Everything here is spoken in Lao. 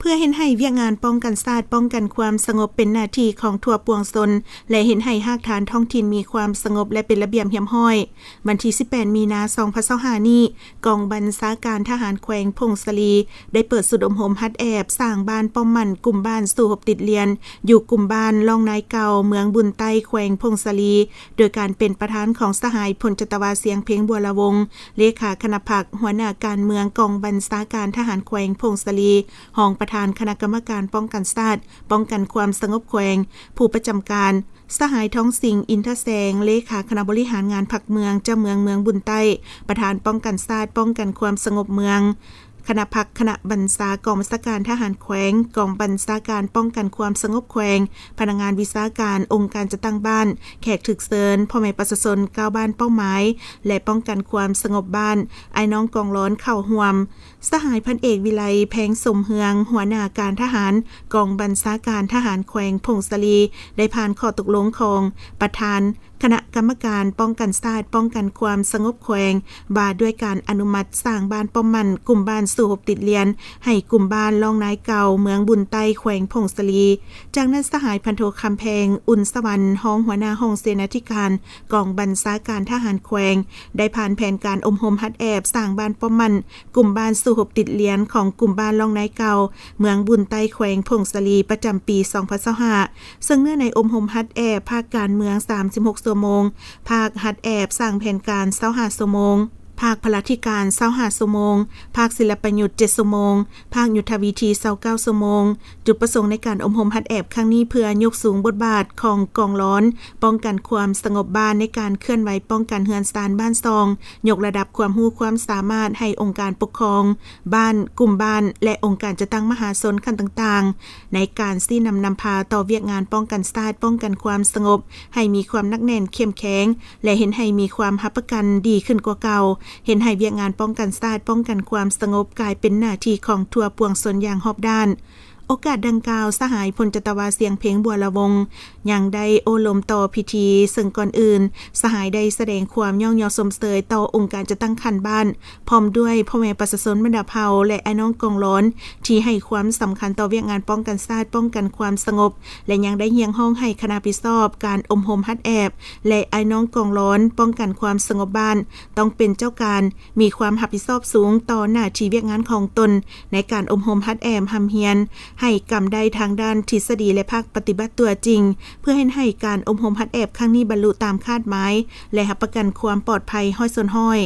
ເພື່ອເຮັດໃຫ້ວຽກງານປ້ອງກັນຊາດ, ປ້ອງກັນຄວາມສະຫງົບເປັນໜ້າທີ່ຂອງທົ່ວປວງຊົນ ແລະ ເຮັດໃຫ້ຮາກຖານທ້ອງຖິ່ນມີຄວາມສະຫງົບ ແລະ ເປັນລະບຽບຮຽບຮ້ອຍ, ວັນທີສິບແປດ ມີນາ ສອງພັນຊາວຫ້ານີ້, ກອງບັນຊາການທະຫານແຂວງຜົ້ງສາລີ ໄດ້ເປີດຊຸດອົບຮົມຫັດແອບສ້າງບ້ານປ້ອມໝັ້ນ ກຸ່ມບ້ານສູ້ຮົບຕິດລຽນ ຢູ່ກຸ່ມບ້ານລ່ອງນາຍເກົ່າ ເມືອງບຸນໃຕ້ ແຂວງຜົ້ງສາລີ ໂດຍການເປັນປະທານຂອງສະຫາຍ ພົນຈັດຕະວາ ສຽງເພັງ ບົວລະວົງ ເລຂາຄະນະພັກ, ຫົວໜ້າການເມືອງກອງບັນຊາການທະຫານແຂວງຜົ້ງສາລີ, ຮອງປະທານຄະນະກຳມະການປ້ອງກັນຊາດ, ປ້ອງກັນຄວາມສະຫງົບແຂວງ, ຜູ້ປະຈຳການ, ສະຫາຍ ທອງສິງ ອິນທະແສງ ເລຂາຄະນະບໍລິຫານງານພັກເມືອງ, ເຈົ້າເມືອງເມືອງບຸນໃຕ້, ປະທານປ້ອງກັນຊາດ, ປ້ອງກັນຄວາມສະຫງົບເມືອງ, ຄະນະພັກ, ຄະນະບັນຊາກອງບັນຊາການທະຫານແຂວງ, ກອງບັນຊາການປ້ອງກັນຄວາມສະຫງົບແຂວງ, ພະນັກງານວິຊາການ, ອົງການຈັດຕັ້ງບ້ານ, ແຂກຖືກເຊີນ, ພໍ່ແມ່ປະຊາຊົນເກົ້າບ້ານເປົ້າໝາຍ ແລະ ປ້ອງກັນຄວາມສະຫງົບບ້ານ, ອ້າຍນ້ອງກອງລອນເຂົ້າຮ່ວມ. ສະຫາຍ ພັນເອກ ວິໄລ ແພງສົມເຮືອງ ຫົວໜ້າການທະຫານ ກອງບັນຊາການທະຫານແຂວງຜົ້ງສາລີ ໄດ້ຜ່ານຂໍ້ຕົກລົງຂອງປະທານຄະນະກຳມະການປ້ອງກັນຊາດ, ປ້ອງກັນຄວາມສະຫງົບແຂວງ ວ່າດ້ວຍການອະນຸມັດສ້າງບ້ານປ້ອມໝັ້ນ ກຸ່ມບ້ານສູ້ຮົບຕິດລຽນ ໃຫ້ກຸ່ມບ້ານລ່ອງນາຍເກົ່າ ເມືອງບຸນໃຕ້ ແຂວງຜົ້ງສາລີ. ຈາກນັ້ນ ສະຫາຍ ພັນໂທ ຄຳແພງ ອຸ່ນສະຫວັນ ຮອງຫົວໜ້າຫ້ອງເສນາທິການ ກອງບັນຊາການທະຫານແຂວງ ໄດ້ຜ່ານແຜນການອົບຮົມຫັດແອບສ້າງບ້ານປ້ອມໝັ້ນ ກຸ່ມບ້ານສູ້ຮົບຕິດລຽນຂອງກຸ່ມບ້ານລ່ອງນາຍເກົ່າ ເມືອງບຸນໃຕ້ ແຂວງຜົ້ງສາລີ ປະຈຳປີສອງພັນຊາວຫ້າ ເຊິ່ງເນື້ອໃນອົບຮົມຫັດແອບ ພາກການເມືອງສາມສິບຫົກຊົ່ວໂມງ, ພາກຫັດແອບສ້າງແຜນການຊາວຫ້າຊົ່ວໂມງ, ພາກພະລາທິການຊາວຫ້າຊົ່ວໂມງ, ພາກສິລະປະຍຸດເຈັດຊົ່ວໂມງ, ພາກຍຸດທະວິທີຊາວເກົ້າຊົ່ວໂມງ. ຈຸດປະສົງໃນການອົບຮົມຫັດແອບຄັ້ງນີ້ ເພື່ອຍົກສູງບົດບາດຂອງກອງລອນປ້ອງກັນຄວາມສະຫງົບບ້ານ ໃນການເຄື່ອນໄຫວປ້ອງກັນເຮືອນຊານບ້ານຊ່ອງ, ຍົກລະດັບຄວາມຮູ້ຄວາມສາມາດໃຫ້ອົງການປົກຄອງບ້ານ, ກຸ່ມບ້ານ ແລະ ອົງການຈັດຕັ້ງມະຫາຊົນຂັ້ນຕ່າງໆ ໃນການຊີ້ນຳນຳພາຕໍ່ວຽກງານປ້ອງກັນຊາດ, ປ້ອງກັນຄວາມສະຫງົບ ໃຫ້ມີຄວາມໜັກແໜ້ນເຂັ້ມແຂງ ແລະ ເຮັດໃຫ້ມີຄວາມຮັບປະກັນດີຂຶ້ນກວ່າເກົ່າ, ເຮັດໃຫ້ວຽກງານປ້ອງກັນຊາດ, ປ້ອງກັນຄວາມສະຫງົບ ກາຍເປັນໜ້າທີ່ຂອງທົ່ວປວງຊົນຢ່າງຮອບດ້ານ. ໂອກາດດັ່ງກ່າວ, ສະຫາຍ ພົນຈັດຕະວາ ສຽງເພັງ ບົວລະວົງ ຍັງໄດ້ໂອ້ລົມຕໍ່ພິທີ, ເຊິ່ງກ່ອນອື່ນ ສະຫາຍໄດ້ສະແດງຄວາມຍ້ອງຍໍຊົມເຊີຍຕໍ່ອົງການຈັດຕັ້ງຂັ້ນບ້ານ ພ້ອມດ້ວຍພໍ່ແມ່ປະຊາຊົນບັນດາເຜົ່າ ແລະ ອ້າຍນ້ອງກອງລອນ ທີ່ໃຫ້ຄວາມສຳຄັນຕໍ່ວຽກງານປ້ອງກັນຊາດ, ປ້ອງກັນຄວາມສະຫງົບ ແລະ ຍັງໄດ້ຮຽກຮ້ອງໃຫ້ຄະນະຮັບຜິດຊອບການອົບຮົມຫັດແອບ ແລະ ອ້າຍນ້ອງກອງລອນປ້ອງກັນຄວາມສະຫງົບບ້ານ ຕ້ອງເປັນເຈົ້າການ, ມີຄວາມຮັບຜິດຊອບສູງຕໍ່ໜ້າທີ່ວຽກງານຂອງຕົນ ໃນການອົບຮົມຫັດແອບຮ່ຳຮຽນ ໃຫ້ກຳໄດ້ທາງດ້ານທິດສະດີ ແລະ ພາກປະຕິບັດຕົວຈິງ, ເພື່ອເຮັດໃຫ້ການອົບຮົມຫັດແອບຄັ້ງນີ້ບັນລຸຕາມຄາດໝາຍ ແລະ ຮັບປະກັນຄວາມປອດໄພຮ້ອຍສ່ວນຮ້ອຍ.